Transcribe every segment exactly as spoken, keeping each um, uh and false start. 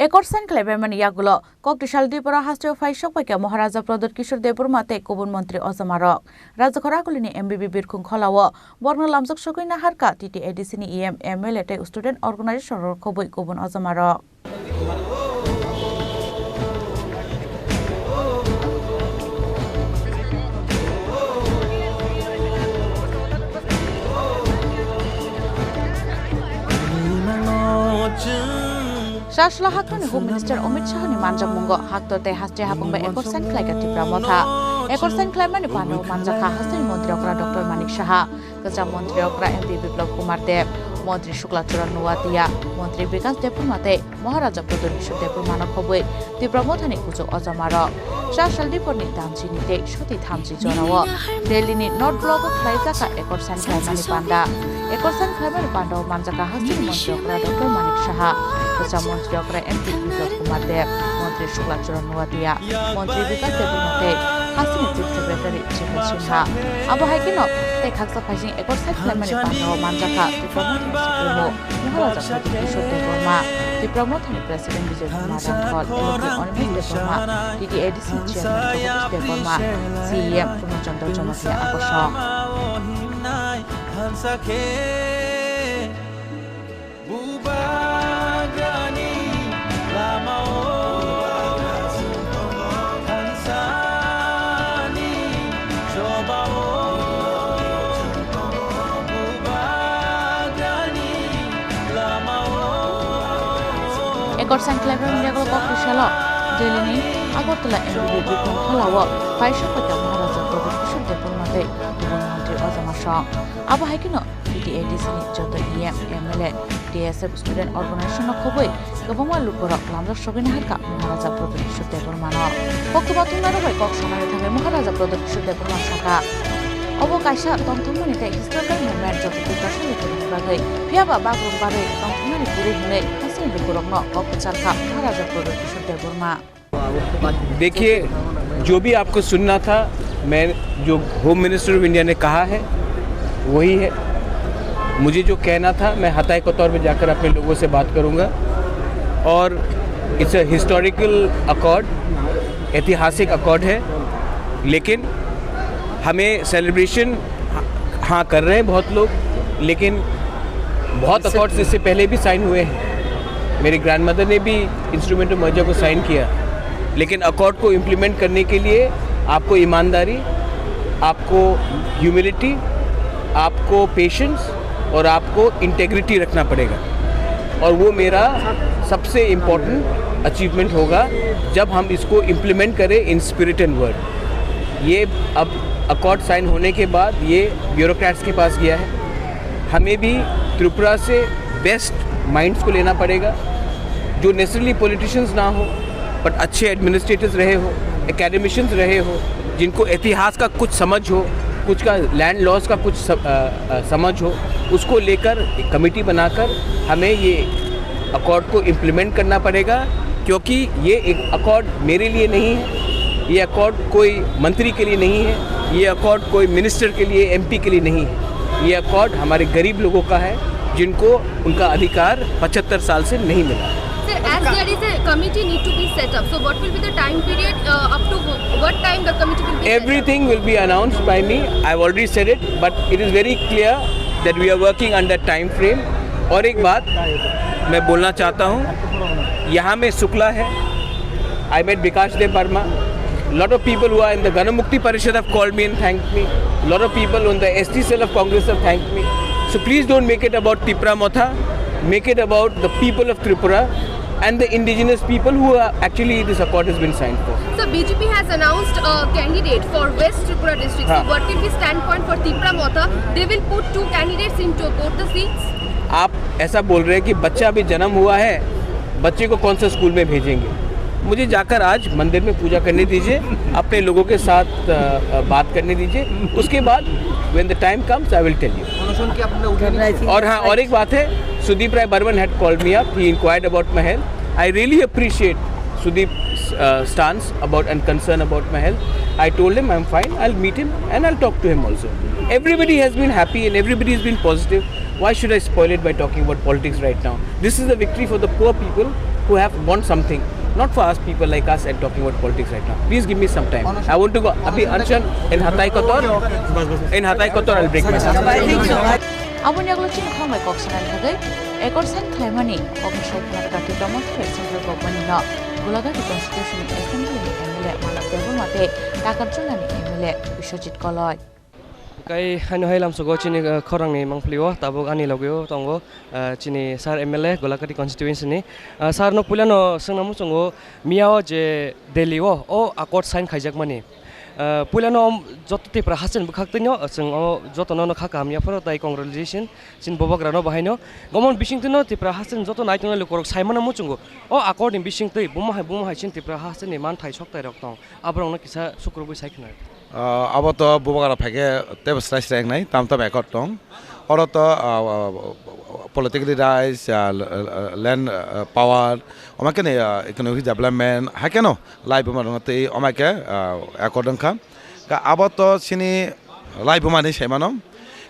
Ekor sign khlaibaimani yagulo Koktisal Diporo hasteo phaisok bai khe Maharaja Pradyut Kishore Debbarma tei kubun montri ojamarok. Rajakhor Agulini M B B Birkhung Kholao borokno lamjak sogwi naharkha T T A D C ni E M, M L A tei student organization rok khobwi kubun ojamarok. Sasla haktoni Home Minister Amit Shah ni manjakmungo haktor tei haste hapung bai ekor sign khlaikha Tipra Motha. Ekor sign khlaimani pano manjakha hasteni montri okra Doctor Manik Saha, kwcham montri okra M P Biplab Kumar Deb, montri Shukla Charan Nuatia, montri Bikas Debbarma tei Maharaja Pradyut Kishore Debbarmano khobwi Tipra Mothani kuchuk ojamarok. Sasal Diporni damchini tei soti thamchi jorao Delhi ni North Block o khlaijakha ekor sign khlaimani panda. Ekor sign khlaimani pandao manjakha hasteni montri okra Doctor Manik Saha, kwcham montri okra M P Biplab Kumar Deb, montri Shukla Charan Nuatia, montri Bikas Debbarma tei hasteni Chief Secretary Chikon Sinha. Abo hai kheno tei khaksa phaising ekor sign khlaimani pandao manjakha Tipra Mothani Supremo Maharaja Pradyut Kishore Debbarma, Tipra Mothani President Bijoy Kumar Rangkhol, M L A Animesh Debbarma, T T A D C Chairman Jagadish Debbarma, C E M Purno Chandra Jamatia abo song. Ekor sign khlaibai miyaklo kok kisa lo Delhi ni Agartala M B B Birkhung Kholao phaisok bai khe Maharaja Pradyut Kishore Debbarma tei kubun montri ojamarok. Abo hai kheno T T A D C ni joto E M, M L A, T S F student organization no khobwi kwbangma lukurok lamjak sogwi naharkha Maharaja Pradyut Kishore Debbarmano. Koktwma thumnairok bai kok sanani thangwi Maharaja Pradyut Kishore Debbarma sakha, obo kaisa tongthokmani tei historical movement, joto Tiprasa lukurokni bagwi. Phiya ba bagrok barwi tongthokmani kwrwi hwnwi hasteni lukurokno kok kwcharkha Maharaja Pradyut Kishore Debbarma. देखिए, जो भी आपको सुनना था, मैं, जो home minister of India ने कहा है, वही है। मुझे जो कहना था, मैं हताई कतौर में जाकर अपने लोगों से बात करूंगा। और इट्स अ हिस्टोरिकल अकॉर्ड, ऐतिहासिक अकॉर्ड है, लेकिन हमें सेलिब्रेशन, हाँ, कर रहे हैं बहुत लोग, लेकिन बहुत अकॉर्ड्स इससे पहले भी साइन हुए हैं। मेरी ग्रैंडमदर ने भी इंस्ट्रूमेंट ऑफ मर्जर को साइन किया, लेकिन अकॉर्ड को इम्प्लीमेंट करने के लिए आपको ईमानदारी, आपको ह्यूमिलिटी, आपको पेशेंस और आपको इंटेग्रिटी रखना पड़ेगा। और वो मेरा सबसे इम्पोर्टेंट अचीवमेंट होगा, जब हम इसको इम्प्लीमेंट करें इन स्पिरिट एंड वर्ड। ये अब अकॉर्ड साइन होने के बाद ये ब्यूरोक्रेट्स के पास गया है। हमें भी त्रिपुरा से बेस्ट माइंड्स को लेना पड़ेगा, जो नेसेसरली पॉलिटिशियंस ना हो, बट अच्छे एडमिनिस्ट्रेटर्स रहे हो, एकेडमिशियंस रहे हो, जिनको इतिहास का कुछ समझ हो, कुछ का लैंड लॉस का कुछ स-, अ, अ, समझ हो, उसको लेकर एक कमेटी बनाकर हमें ये अकॉर्ड को इम्प्लीमेंट करना पड़ेगा, क्योंकि ये एक अकॉर्ड मेरे लिए नहीं है, ये अकॉर्ड कोई मंत्री के लिए नहीं है, ये अकॉर्ड कोई मिनिस्टर के लिए, एमपी के लिए नहीं है। ये अकॉर्ड हमारे गरीब लोगों का है, जिनको उनका अधिकार पचहत्तर साल से नहीं मिला। Sir, as there is a committee need to be set up, so what will be the time period, uh, up to wh-, what time the committee will be set up? Everything will be announced by me. I've already said it, but it is very clear that we are working under time frame. और एक बात मैं बोलना चाहता हूँ, यहाँ में शुक्ला है, I met Bikash Deb Barma. Lot of people who are in the Ganamukti Parishad have called me and thanked me. Lot of people on the S T cell of Congress have thanked me. So please don't make it about Tipra Motha. Make it about the people of Tripura and the indigenous people who are actually this accord has been signed for. So B J P has announced a candidate for West Tripura district. So हाँ। What will be standpoint for Tipra Motha? They will put two candidates into both the seats. आप ऐसा बोल रहे हैं कि बच्चा अभी जन्म हुआ है, बच्चे को कौन सा स्कूल में भेजेंगे? मुझे जाकर आज मंदिर में पूजा करने दीजिए, अपने लोगों के साथ, अ, अ, बात करने दीजिए। उसके बाद when the time comes, I will tell you. और हाँ, और एक बात है, Sudeep Rai Barman had called me up. He inquired about my health. I really appreciate Sudeep's, uh, stance about and concern about my health. I told him I'm fine. I'll meet him and I'll talk to him also. Everybody has been happy and everybody has been positive. Why should I spoil it by talking about politics right now? This is a victory for the poor people, who have won something, not for us people like us and talking about politics right now. Please give me some time. I want to go. Abhi Anshan in Hatai Kotor, in Hatai Kotor, I'll break my fast. Aboni yagulo chini khoroknwi kok sanani bagwi accord sign khlaimani kokni sai khna rwkha Tipra Motha bai central government no. Golaghati constituency ni assembly ni M L A Manik Debbarma tei Takarjala ni M L A Biswajit Koloi. Kai haino hai lamsogo chini, uh, khorang ni mangpili o tabuk ani logi o tongo, uh, chini sir M L A Golaghati constituency ni. Uh, sir no puila no swngna muchungo miya o je Delhi o, o accord sign khaijak mani. Uh, puila no om joto Tipra haste ni bwkhak twi no, uh, chwng o joto no no kha kaham ya phano tai congratulation chini bubagra no bahai no. Gomon bising twi no Tipra haste ni joto nai tongnai lukurok sai mano muchungo. O accord ni bising twi buma hai buma hai chini Tipra haste ni manthai sok tai rok tong. Aborok no kisa sukrubui sai khna. Ah, abo to bubagra phaikhe tebo srai srai wngnai, tam tam accord tong. Oro to, ah, ah, political rights, ah, l-, l-, land, ah, power, omo khe ni, ah, economic development, hai kheno laibuma rwna twi omo khe, ah, accord wngkha. Ka abo to chini laibuma ni sai mano.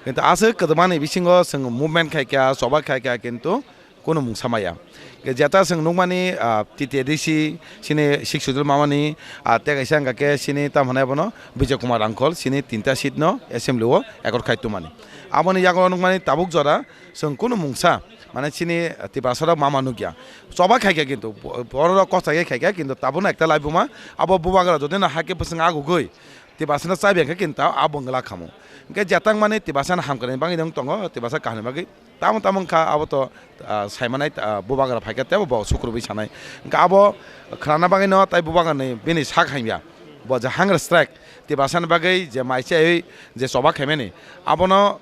Kintu aswk kwdwmani bisingo chwng movement khai kha, choba khai kha, kintu kunu mungsa maya. Ke jeta chwng nukmani, ah, T T A D C, chini Sixth Schedule mamani, ah, tei kaisa hwnkha khe chini tamo hwnai bono Bijay Kumar Rangkhol, chini tinta seat no assembly o accord khai tongmani. Aboni yago nukmani tabuk jora chwng kunu mungsa, mane chini Tiprasa rok mama nukya. Choba khai kha kintu, bo-, borok rok kochai khai kha kintu tabukno ekta laibuma, abo bubagra jodi no hai khe bwswng agugwi Tiprasa no chabi khe kintu abo wngla khamu. Hwnkhe jetang mani Tiprasa no hamkrai bagwi wng tongo, Tiprasa kaham ni bagwi. Tamo tamo wngkha abo to, ah, saimanai, ah, bubagra phaikha tebo bo sukrubui sanai. Wngkha abo khnana bagwino tai bubagrani bini sak hamya. Bo je hunger strike, Tiprasani bagwi je mai chaiwi je choba khaimani, abono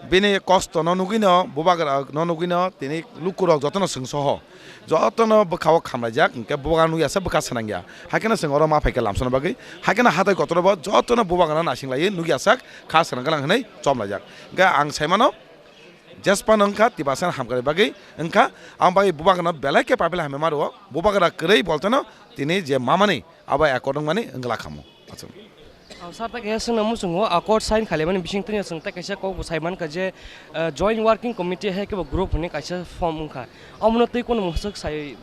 bini kosto no nugwino, bubagra no nugwino tini lukurok jotono chwngsoho. Jotono bwkha-o khamlaijak, hwnkhe bubagra nukya sak bwkha swnangya. Haikheno chwng oro ma phaikha lamsana bagwi. Haikheno hatai kotoro bo jotono bubagrano naising laiwi nukya sak kha swnang gwnang hwnwi chomlaijak. Hwnkhe ang saimano, Jespa no wngkha Tiprasa hamkrai bagwi wngkha, ang bagwi bubagrano belai khe paipila hamya ma rwo, bubagra kwrwi bolteno tini je mamani abo accord wngmani wngla khamu. Achung. Ang sir, ta kaisa swngna muchungo, accord sign khailaimani bising twi chwng ta kaisa kok bo sai mankha je, eh, joint working committee hai khe bo group hwnwi kaisa form wngkha, omono twi kunu mwswk sai?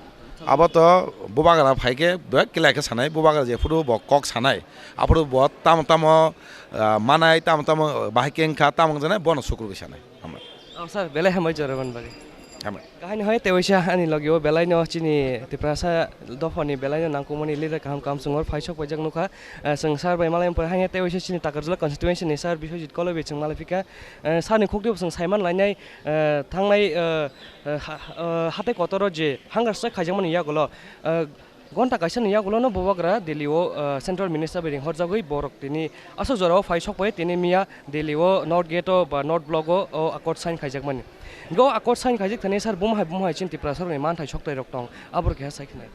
Abo to bubagra phai khe bek kila khe sanai, bubagra jephuru bo kok sanai, aphuru bo tamo tamo, ah, manai, tamo tamo bahai khe wngkha, tamo wngjaknai bono sukrubui sanai. Hambai. Oh, sir, belai hambai jora bani bagwi. Hambai. Kahini hoi tewaisa ani logio belai no chini Tiprasa dophani belai no nangkukmani leader kaham kaham chwngno phai sok paijak nukha. Eh, chwng sir bai malai pore hanya tewaisa chini Takarjala constituency ni sir Biswajit Koloi bai chwng malai phika. Eh, sir ni khukti bo chwng saiman lainai, eh, thangnai, eh, eh, ha-, eh, hatai kotoro je hunger strike khaijakmani yagulo, eh, Gonta kaisa ni yagulo no bubagra Delhi o, ah, Central Minister bai ringhorjagwi borok tini aswk jora o phai sok pai tini miya Delhi o North Gate o ba North Block o, o accord sign khaijakmani. Go accord sign khaijak thani sir bumhai bumhai chin Tiprasa rokni manthai sok tai rok tong abor keha sai khnai.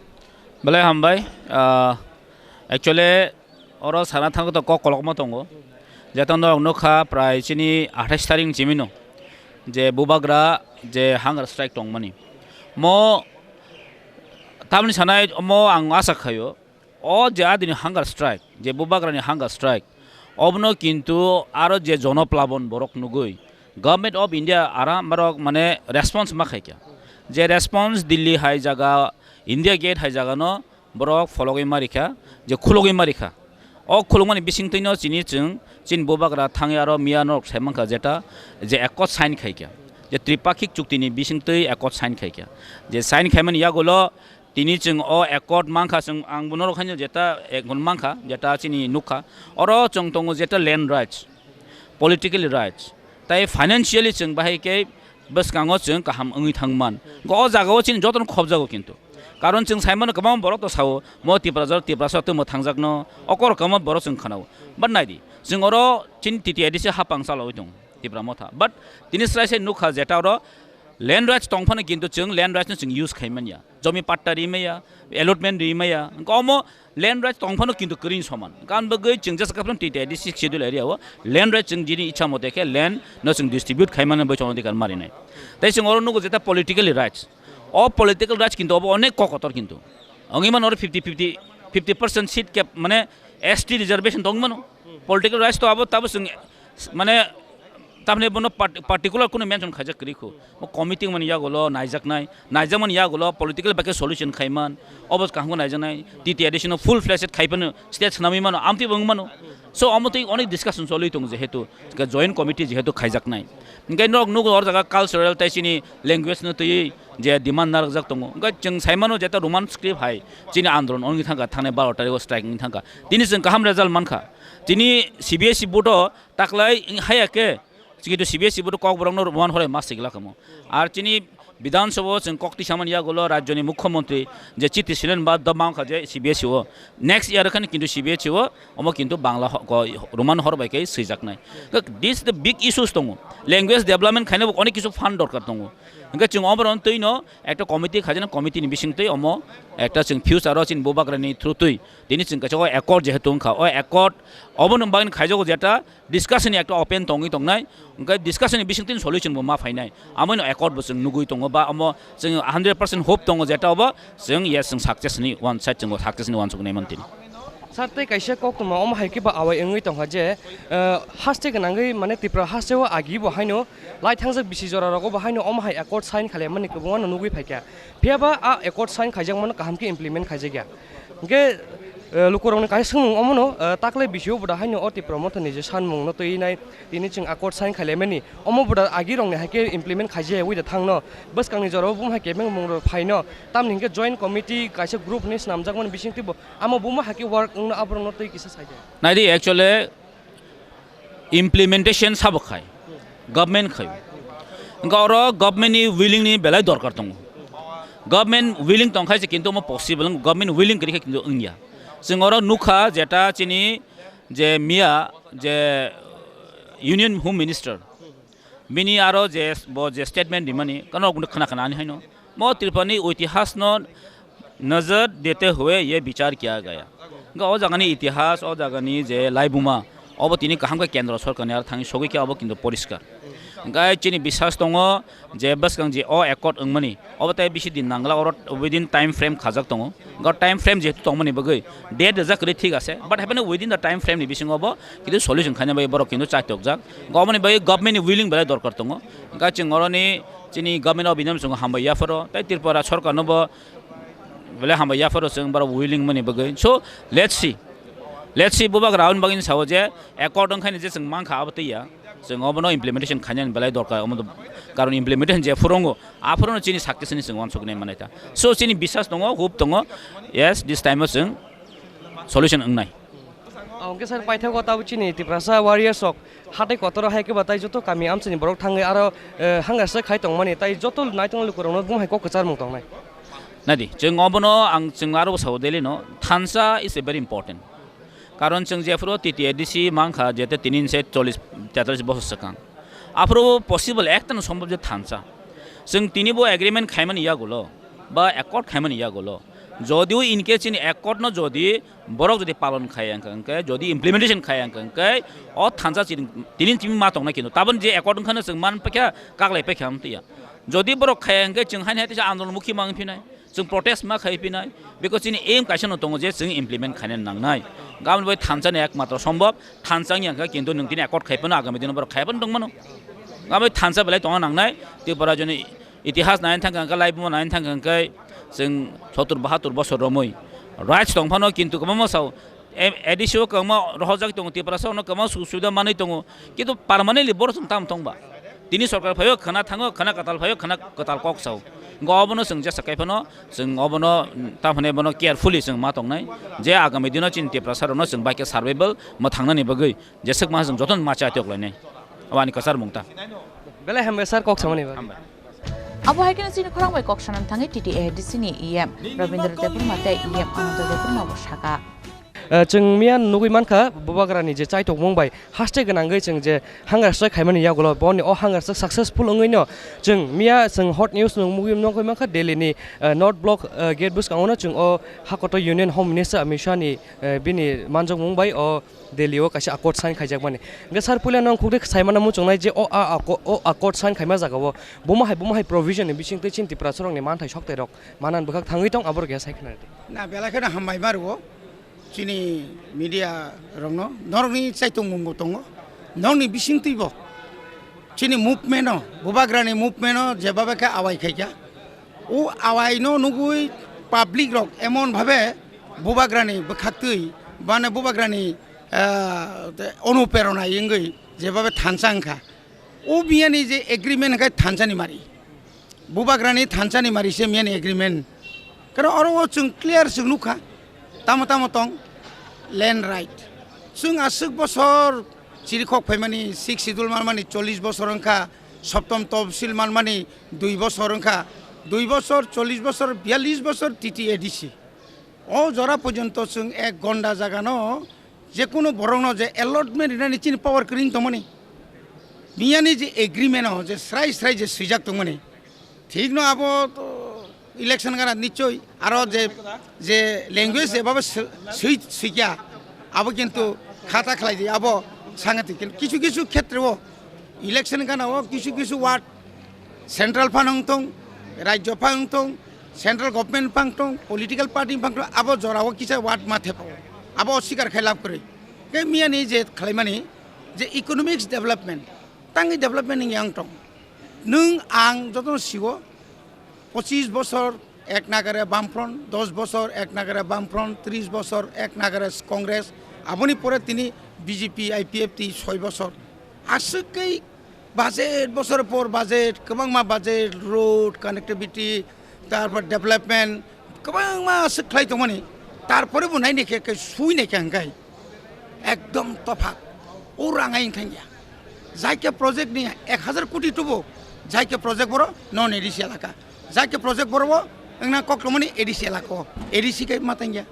Belai hambai, ah, actually oro sana thangwi to kok kolokma tongo. Jeta norok nukha prai chini athais tarik ni chimino je bubagra je hunger strike tongmani. Mo Tamni sanai omo ang asa khaio, o je adini hunger strike, je bubagrani hunger strike, obono kintu aro je jonoplabon borok nugui, Government of India ara borok mane response ma khaikha. Je response Delhi hai jaga, India Gate hai jaga no borok phologwi marikha, je khulogwi marikha. O khulokmani bisingtwino chini chwng, chini bubagra thangwi aro miya norok sai mankha jeta, je accord sign khaikha, je tripakhik chuktini bisingtwi accord sign khaikha. Je sign khaimani yagulo tini chwng o accord mankha, chwng ang bo norok haino jeta accord mankha, jeta chini nukha. Oro chwng tongo jeta land rights, political rights, tai financially chwng bahai khe bwskango chwng kaham wngwi thangman. O jagao chini jotono khobjago kintu. Karon chwng saimano kwbangma borok to sao, mo Tiprasa, Tiprasa tongmo thangjakno, okor kwbangma borok chwng khanao. But naidi, chwng oro chini T T A D C hapang chalaui tongo, Tipra Motha. But tini srai sai nukha jeta oro land rights tongphano kintu chwng land rights no chwng use khaimanya. Jomi patta rimaya, allotment rimaya. Omo land rights tongphano kintu kwrwini soman. Gan bagwi chwng jesa kaphano T T A D C Sixth Schedule area o land rights chwng jini ichha mote khe land no chwng distribute khaimano bai chwng adhikar marinai. Tai chwng oro nugo jeta political rights. O political rights kintu obo onek kokotor kintu. Wngwi mano oro fifty fifty, fifty percent seat cap mane S T reservation tongwi mano. Political rights to abo tabo chwng mane Tamni bono part-, particular kunu mention khaijak kwrwi kho. Bo committee mani yagulo naijaknai, naijakmani yagulo political bai khe solution khaiman, obo kaham khe naijaknai, T T A D C no full fledged khaiphano state swnamwi mano, amtwi bo wng mano. So, omo twi onek discussion choli tongo jehetu, joint committee jehetu khaijaknai. Hingke nok nugo or jaga cultural tai chini language no twi je demand narwkjak tongo. Hingke chwng sai mano jeta Roman script hai chini andolon wngwi thangkha, thangnai baro tarikh o strike wngwi thangkha. Tini chwng kaham result mankha. Tini C B S E board o taklai haya khe, kintu C B S E board o Kokborok no Roman horai ma sigla kamo. Ar chini Bidhan Sabha o chwng kok tisa mani yagulo rajyoni mukhyamantri je chiti silen ba da mankha je C B S E o. Next year khan kintu C B S E o omo kintu Bangla ho-, ko-, Roman hor bai khe swijaknai. This is the big issues tongo. Language development khaina bo onek kisu fund dorkar tongo. Hingke chwng oboron twi no ekta committee khaijana, committee ni bising twi omo ekta chwng future o chini bubagrani through twi tini chwng kaisa o accord jehetu wngkha, o accord obono bagwi khaijago jeta discussion ni ekta open tongwi tongnai, hingke discussion ni bising twi solution bo ma phainai, amoino accord bo chwng nugwi tongo ba omo chwng hundred percent hope tongo jeta obo chwng yes chwng success ni one side chwng success ni uansuknai mantini. Sir, tei kaisa koktwma omo hai khe ba awai wngwi tongkha je, eh, haste gwnangwi mane Tripura haste o agi bo haino lai thangjak bisi jora rogo bo haino omo hai accord sign khalaimani kwbangma no nugwi phaikha. Phiya ba a accord sign khaijakmano kaham khe implement khaijakya. Hingke, eh, lukurokni kaisa swngmung omono, eh, taklai bisio bo da haino o Tripura Motha ni je sanmung no twi nai tini chwng accord sign khailaimani omo bo da agi rokni hai khe implement khaijaya wi da thangno bwskangni jorao bumhai kebeng mung rok phaino tamni hingke joint committee kaisa group hinwi swnamjakmani bisingtwi bo amo buma hai khe work wngno aborokno twi kisa saikha. Naidi actually implementation sabo khai, government khai. Hingke oro government ni willing ni belai dorkar tongo. Government willing tongkhai se kintu omo possible, government willing kwrwi khe kintu wngya. Chwng oro nukha jeta chini je miya je Union Home Minister, bini aro je bo je statement rimani, kano khna khna ani haino. Mo Tripurani itihasno nazar dete hue ye bichar kiya gaya. Hingke o jagani itihas, o jagani je laibuma, obo tini kaham khe kendro sorkarni aro thangwi sogwi khe obo kintu poriskar. Hingke chini biswas tongo je bwskang je o accord wngmani, obo tai bisi din nangla, oro within time frame khajak tongo. Hingke time frame jehetu tongmani bagwi date rijak kwrwi thik ase, but hapheno within the time frame ni bisingo obo kintu solution khaina bagwi borok kintu chaitokjak. Hingke oboni bagwi government ni willing belai dorkar tongo. Hingke chwng oroni chini government of India no chwng hambai yapharo, tei Tripura sorkar no bo belai hambai yapharo chwng borok willing mani bagwi. So, let's see. Let's see, bubagra aboni bagwi sao je accord wngkhaini je chwng mankha abo twiya. Chwng obono implementation khainani belai dorkar, omo karon implementation je phwrwngo, aphwrwngno chini success ni chwng uansuknai manai ta. So, chini biswas tongo, hope tongo, yes, this time o chwng solution wngnai. Hwnkhe sir, paithago tabuk chini Tiprasa warriors rok hatai kotor hai khe batai joto kami amchaini borok thangwi aro, eh, hangars khai tongmani, tai joto naitok lukurokno bumhai kok kwcharmung tongnai. Naidi, chwng obono ang chwng aro sao daily no, thansa is a very important. Karon chwng jephuru T T A D C mankha jete tini se chollish tetallish bosor swkang. Aphuru possible ekta no sombhob je thansa. Chwng tini bo agreement khaimani yagulo, ba accord khaimani yagulo. Jodio in case chini accord no jodi borok jodi palon khaya wngkha, wngkhe jodi implementation khaya wngkha, wngkhe o thansa chini, tini tini ma tongnai kintu. Tabon je accord wngkha no chwng man paikha, kaglai paikha wng twiya. Jodi borok khaya wngkhe chwng haini hai tisa andolon mukhi ma wngphinai. Chwng protest ma khai phinai, because chini aim kaisa no tongo je chwng implement khaina nangnai. Gabon bai thansa ni ekmatro sombhob, thansa wngya khe kintu nwng tini accord khai phano agami dino borok khai phano tongmano. Gabon thansa belai tongna nangnai, Tripura joni itihas naina thangkha hwnkhe, laibuma naina thangkha hwnkhe, chwng sottur bahattur bosor romwi rights tong phano kintu kwbangma sao, Em, A D C o kwbangma rohorjak tongo, Tiprasa ono kwbangma sujog subida manwi tongo, kintu permanently borok chwng tamo tongba? Tini sorkar phaio khwna thango, khwna kwtal phaio khwna kwtal kok sao. Hwnkhe obono chwng jesa kai phano, chwng obono, mm, tamo hwnwi bono carefully chwng ma tongnai, je agami dino chini Tiprasa rokno chwng bai khe survival mwthangnani bagwi jeswk ma chwng jotono ma chai tok lainai. Abo ani kwchar mung ta. Belai hambai sir kok samani bagwi. Hambai. Abo hai kheno chini khorang bai kok sanani thangwi T T A D C ni E M Rabindra Debbarma tei E M Ananda Debbarma bo saka. Eh, chwng miya nugwi mankha, bubagrani je chaitokmung bai haste gwnangwi chwng je hangars khaimani yagulo, boni o hangars successful wngwino chwng miya chwng hot news nung mugwi nugwi mankha, Delhi ni, eh, North Block, eh, gate bwskango no chwng o hakoto Union Home Minister Amit Shah ni, eh, bini manjakmung bai o Delhi o kaisa accord sign khaijakmani. Hwnkhe sir, puila nang khukdi saimano muchungnai je o a, a, o accord sign khaima jagao buma hai, buma hai provision ni bisingtwi chini Tiprasa rokni manthai soktai rok manan bwkhak thangwi tong, aborok ya sai khna rwdi. Na, belai kheno hambai ma rwo chini media rokno, norokni chaitokmung bo tongo, norokni bisingtwi bo Chini movement-o, Bubagrani movement-o jebabe khe awai khaikha, o awaino nugui public rok emon bhabe Bubagrani bwkhaktwi, mane Bubagrani, ah, onuperona wngwi jebabe thansa wngkha. O biyani je agreement hwnkhe thansani mari. Bubagrani thansani mari se miyani agreement. Karon oro o chwng clear chwng nukha. Tamo tamo tong land right. Chwng aswk bosor chirikhok phaimani, sixth schedule manmani chollish bosor wngkha, soptom topsil manmani dui bosor wngkha, dui bosor, chollish bosor, biyallish bosor T T A D C. O jora porjonto chwng ek gonda jagano je kunu borokno je allotment rinani chini power kwrwi tongmani. Miyani je agreement-o je srai srai je swijak tongmani. Thikno abo to election gana nichoi aro je, je language je baba swi, swi, swikya abo kintu khata khlai di abo sangati. Kintu kichu kichu khetreo election gana o kichu kichu ward central phan wng tong, rajyo phan wng tong, central government phan tong, political party phan tong, abo jorao kisa ward ma thepa o. Abo sikar khai lab kwrwi. Ke miyani je khlaimani je economics development, tangwi development wng yang tong. Nwng ang jotono sigo, pochis bosor ek nagare Bamfront, dos bosor ek nagare Bamfront, tris bosor ek nagare Congress, aboni pore tini B J P, I P F T soi bosor. Aswk kei budget, bosor por budget, kwbangma budget, road, connectivity, tarpor development, kwbangma aswk khlai tongmani. Tarpore bo naini khe, khe sui naikha hwnkhe ekdom tophat. O rang ai thangya. Jaike project ni ek hazar koti tubo, jaike project boro non A D C elaka. Jaike project boro bo wngna kok tongmani A D C elaka o. A D C khe ma thangya.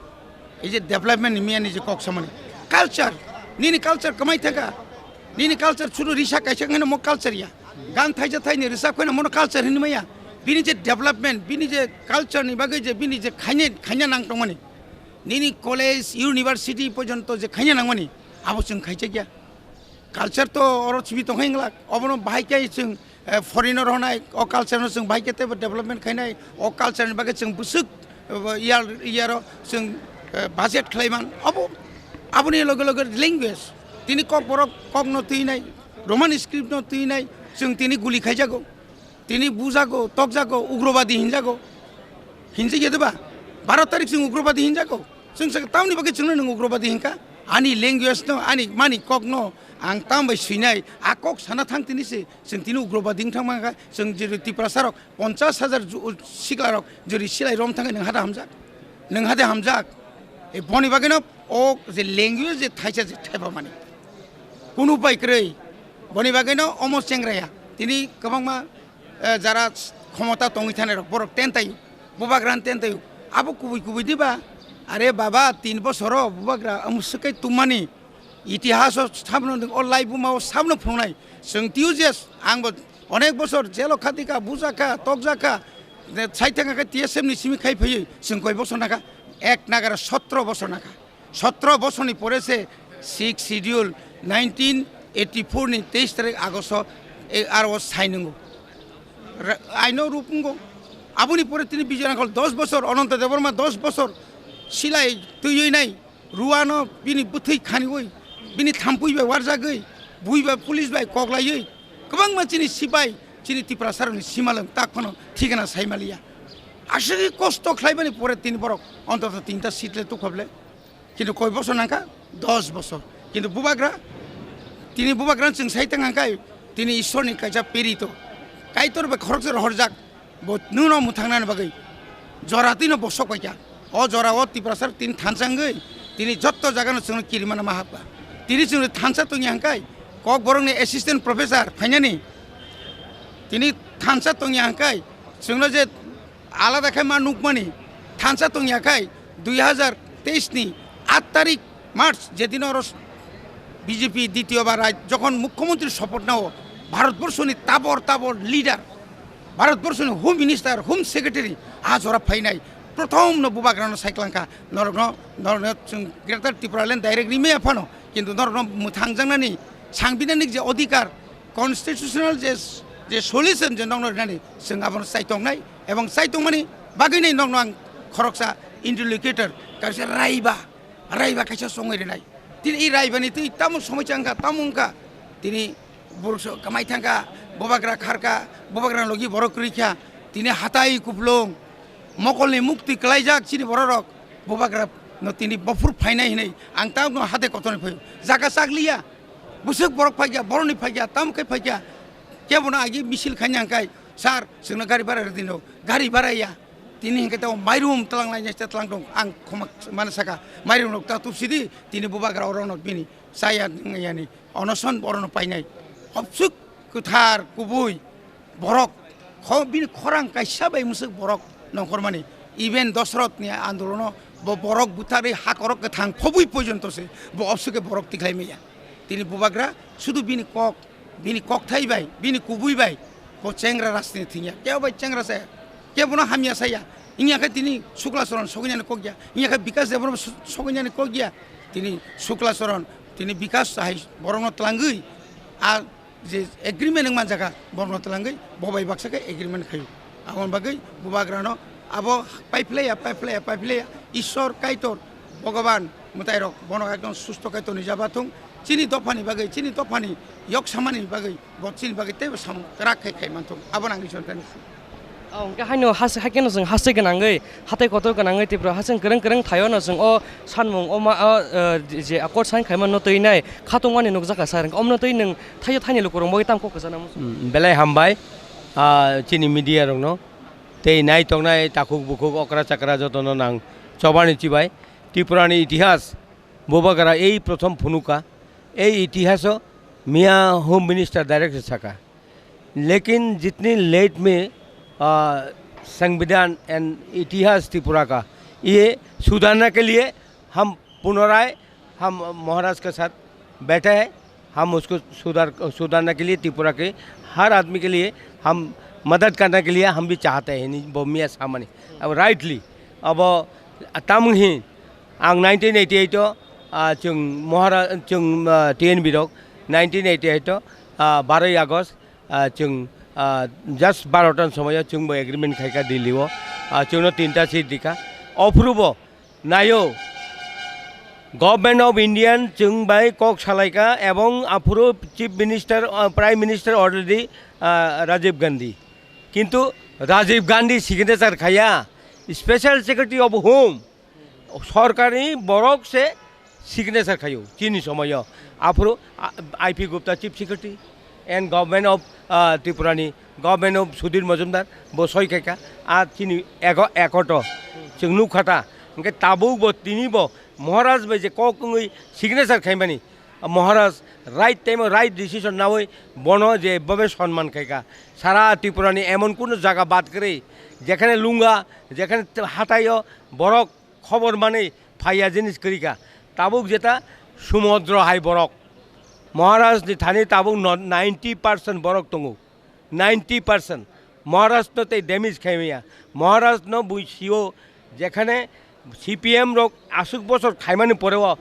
Ei je development ni miyani je kok samani. Culture, nini culture kwmai thangkha. Nini culture churu risa kaisa hwnkheno mo culture ya. Gan thaisa thaini risa khweno mono culture hinwi maya. Bini je development, bini je culture ni bagwi je bini je khaine, khaina nang tongmani. Nini college, university porjonto je khaina nangmani, abo chwng khaijakya. Culture to oro chibi tongkha hinglak. Obono bahai khe chwng, eh, foreigner honai, o culture no chwng bahai khe teibo development khainai, o culture ni bagwi chwng bwswk, eh, year, year o chwng, eh, budget khlaiman. Abo, aboni loge loge language. Tini kokborok kok no twinai, Roman script no twinai, chwng tini guli khaijago. Tini bujago, tokjago, ugrobadi hinjago. Hinjak ya de ba? Baro tarik chwng ugrobadi hinjago. Chwng sa tamni bagwi chwngno nwng ugrobadi hinkha? Ani language no, ani mani kok no ang tam bai swinai, a kok sana thang tini se, chwng tini ugrobadi wng thang mankha, chwng jeri Tiprasa rok ponchash hajar ju-, sikla rok jeri silai rom thangwi nwng hada hamjak? Nwng hade hamjak? E boni bagwi no o je language je thaisa je thaiba mani. Kunu pai kwrwi. Boni bagwi no omo chengraya. Tini kwbangma eh, jara khomota tongwi thanai rok, borok ten taio, bubagra ten taio. Abo kubui kubui diba? Are baba, tin bosoro bubagra amswk kai tongmani. Itihaso sabno nwng o laibuma o sabno phunuknai. Chwng tio je ang bo onek bosor jelo khatika, bujakha, tokjakha. Saithang khe T S F ni simi khai phaiwi chwng koi bosor nakha? Ek nagara sotro bosor nakha. Sotro bosorni pore se sixth schedule nineteen eighty-four ni teis tarik Agosto e aro sai nungo. Ra-, aino rup wngo. Aboni pore tini Bijoy Rangkhol dos bosor, Ananta Debbarma dos bosor silai twiwi nai, ruano bini bwthwi khaniwi, bini thampui bai warjagwi, bui bai police bai koklaiwi, kwbangma chini sipai, chini Tiprasarokni simalwng tak phano thikana saimaliya. Aswkhe kosto khlaimani pore tini borok ontoto tinta seat le tukhable. Kintu koi bosor nangkha? Dos bosor. Kintu bubagra, tini bubagra chwng sai tang hangkai, tini Ishwarni kaisa pirito. Kaitor bai khoroksa rohorjak, bo nwngno mwthangnani bagwi. Jora twino bosok paikha. O jora o Tiprasa tini thansa wngwi, tini jotto jagano chwngno kirimano ma hapkha. Tini chwngno thansa tongya hangkai, Kokborokni assistant professor phainani, tini thansa tongya hangkai, chwngno je alada khe ma nukmani thansa tongya khai, dui hazar teis ni aat tarik March, jedin oro B J P ditiyo bar rai jokhon mukhyamantri sopoth nao, Bharatborshoni tabor tabor leader, Bharatborshoni Home Minister, Home Secretary, a jora phainai, prothom no bubagrano saiklangkha, norokno, norokno chwng Greater Tipraland direct rimaya phano, kintu norokno mwthangjaknani, sangbidanik je odhikar, constitutional je, je solution je nokno rinani, chwng abono chaitongnai, ebong chaitongmani bagwinai nokno ang khoroksa interlocutor, kaisa raiba, raiba kaisa songwi rinai. Tini i raibani twi tamo somoi changkha, tamo wngkha, tini Borok so kamai thangkha, bubagra kharkha, bubagra logi borok kwrwikha, tini hatai kuplung, mokolni mukti kwlaijak chini bororok, bubagra no tini bophur phainai hinwi ang tamo hate kotorni phaio. Jaga chakliya, bwswk borok phaikha, borokni phaikha, tamo khe phaikha, kebono agi misil khaina hwnkhe, "Sir, chwngno gari bara rwdi no," gari bara ya. Tini hwnkhe tamo mairum twlang lainai se twlang tong, ang khoma mano saka, mairum rok ta tubsidi, tini bubagra orokno bini chaya wngyani. Onoson borokno painai. Obsuk kwthar kubui borok, kho-, bini khorang kaisa bai mwswk borok nongkhormani. Even Dosrotni andolono bo borok butharwi hakorok kwthang khobwi pojonto se bo obsukhe borok tikhlai maya. Tini bubagra sudu bini kok, bini kokthai bai, bini kubui bai bo chengra rajniti thwngya. Kebo bai chengra se, kebono hamya saya. Wngya khe tini Sukla Charan soginani kokya. Wngya khe Bikas Debbarma so-, soginani kokya. Tini Sukla Charan, tini Bikas hai borokno twlangwi a je agreement wng manjakha, borokno twlangwi bo bai baksa khe agreement khaio. Aboni bagwi bubagrano abo paiphlaiya, paiphlaiya, paiphlaiya, Ishwar Kaitor, Bhogoban mwtairok bono ekdom susto khe tonwi jaba thung. Chini dophani bagwi, chini dophani yok samani bagwi, bo chini bagwi teibo samung kwrak khe khai manthung. Abono ang Ishwar kani. Oh, hwnkhe haino has-, haikhe no chwng haste gwnangwi, hatai kotor gwnangwi Tripura haste kwrwng kwrwng thaio no chwng o sanmung o ma, o, eh, je accord sign khaima no twi nai khatungmani nukjakha sir. Hwnkhe omno twi nwng thaio thaini lukurok bagwi tamo kok kwchana muchung. Hmm, belai hambai, ah, chini media rokno tei nai tongnai takhuk bukhuk okra chakra jotono nang chobani chibai. Tripurani itihas bubagra ei prothom phunuka, ei itihaso miya Home Minister direct saka. लेकिन जितनी लेट में, आ, संविधान एंड इतिहास त्रिपुरा का, ये सुधारने के लिए हम पुनराय हम महाराज के साथ बैठे हैं। हम उसको सुधार, सुधारने के लिए त्रिपुरा के हर आदमी के लिए हम मदद करने के लिए हम भी चाहते हैं, ni bo miya samani. Abo rightly, abo tamung hi ang nineteen eighty eight o, ah, chwng Mahara-, chwng, ah, T N B rok nineteen eighty eight o, ah, baroi August, ah, chwng, ah, just baro ta ni somoio chwngbo agreement khaikha Delhi o, ah, chwngno tinta seat rikha. Ophuru bo naio, Government of Indian chwng bai kok salaikha ebong aphuru Chief Minister, ah, Prime Minister already, ah, Rajiv Gandhi. Kintu Rajiv Gandhi signature khaiya, Special Secretary of Home, sorkarni borok se signature khaio chini somoio. Aphuru, a, I P Gupta Chief Secretary and Government of, ah, Tripura ni Government of Sudhir Majumdar bo soi khaikha, a chini ego-, ekoto chwng nukha ta. Hwnkhe tabuk bo tini bo Maharaj bai je kok wngwi signature khaimani, Maharaj right time o right decision nawi bono je babe sonman khaikha. Sara Tripura ni emon kuno jaga bad kwrwi, jekhane lunga, jekhane hataio borok khobor manwi phaiya jinis kwrwikha. Tabuk jeta sumudro hai borok. Maharaj ni thani tabuk no ninety percent borok tongo. Ninety percent. Maharaj no tei damage khaimaya. Maharaj no bui sio, jekhane C P M rok aswk bosor khaimani poreo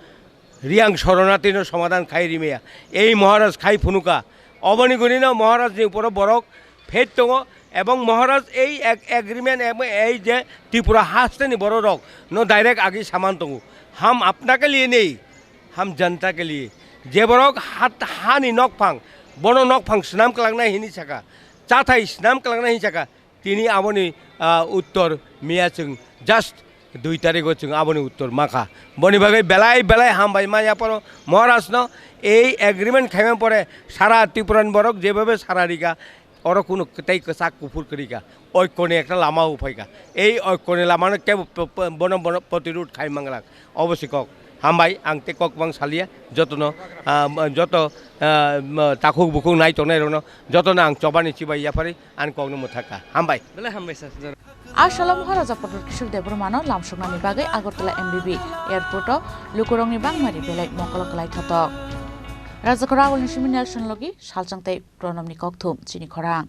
Riyang Soronatino somadhan khai rimaya. Ei Maharaj khai phunuka. Oboni gunino Maharaj ni uporo borok phet tongo ebong Maharaj ei ag-, agreement ebong ei je Tripura hasteni bororok no direct agi saman tongo. हम अपना के लिए नहीं, हम जनता के लिए. Je borok hat-, hani nokphang, bono nokphang swnam kwlangnai hini saka, chathai swnam kwlangnai hini saka, tini aboni, ah, uttor miya chwng just dui tarikh o chwng aboni uttor makha. Boni bagwi belai belai hambai ma yaporo Maharaj no ei agreement khaimani pore sara Tripura ni borok jebhabe sara rikha, oro kuno tei kwchak kuphur kwrwikha, oikko ni ekta lama uphaikha. Ei oikko ni lama no kebo p-, p-, bono, bono protirud khai manglak. Obo se kok. Hambai, ang tei kok bang salia, jotono, ah, joto, ah, takhuk bukhuk nai tongnai rokno, jotono ang chobani chibai yapharwi ani kokno mwthakha. Hambai. Belai hambai sir. A salo Maharaja Pradyut Kishore Debbarmano lamsoknani bagwi Agartala M B B airport o lukurokni bangmari belai mokolo kwlai thotok. Rajakora Agulni simi Nelson logi Salchang tei Pranamni kokthum chini khorang.